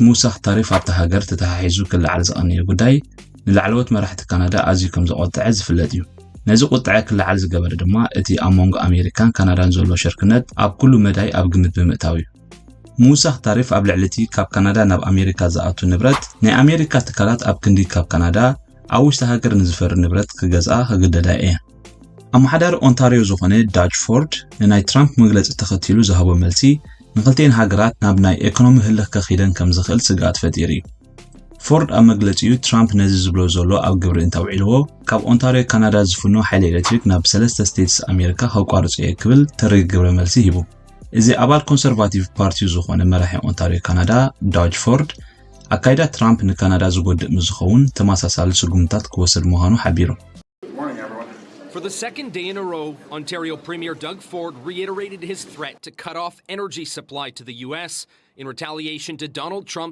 ምውሳኽ ታሪፍ ኣብታ ሃገር ተተሓሒዙ ክለዓል ዝቐነየ ጉዳይ ንላዕለዎት መራሕቲ ካናዳ ኣዝዩ ከም ዘቖጥዐ ዝፍለጥ እዩ። ነዚ ቁጥዐ ክለዓል ዝገበረ ድማ እቲ ኣብ መንጎ ኣሜሪካን ካናዳን ዘሎ ሽርክነት ኣብ ኩሉ መዳይ ኣብ ግምት ብምእታው እዩ። ምውሳኽ ታሪፍ ኣብ ልዕሊ እቲ ካብ ካናዳ ናብ ኣሜሪካ ዝኣቱ ንብረት፣ ናይ ኣሜሪካ ትካላት ኣብ ክንዲ ካብ ካናዳ ኣብ ውሽጢ ሃገር ንዝፈሪ ንብረት ክገዝኣ ክግደዳ እየን። ኣመሓዳሪ ኦንታርዮ ዝኾነ ዳጅ ፎርድ ንናይ ትራምፕ መግለጺ ተኸቲሉ ዝሃቦ መልሲ ንክልቲኤን ሃገራት ናብ ናይ ኢኮኖሚ ህልኽ ከኺደን ከም ዝኽእል ስግኣት ፈጢሩ እዩ። ፎርድ ኣብ መግለጺኡ ትራምፕ ነዚ ዝብሎ ዘሎ ኣብ ግብሪ እንተውዒልዎ ካብ ኦንታርዮ ካናዳ ዝፍኖ ሓይሊ ኤሌክትሪክ ናብ ሰለስተ ስቴትስ ኣሜሪካ ከቋርጾ እየ ክብል ተሪር ግብረ መልሲ ሂቡ። እዚ ኣባል ኮንሰርቫቲቭ ፓርቲው ዝኾነ መራሒ ኦንታርዮ ካናዳ ዳጅ ፎርድ ኣካይዳ ትራምፕ ንካናዳ ዝጎድእ ምስ ዝኸውን ተመሳሳሊ ስጉምትታት ክወስድ ምዃኑ ሓቢሩ። For the second day in a row, Ontario Premier Doug Ford reiterated his threat to cut off energy supply to the U S in retaliation to Donald Trump's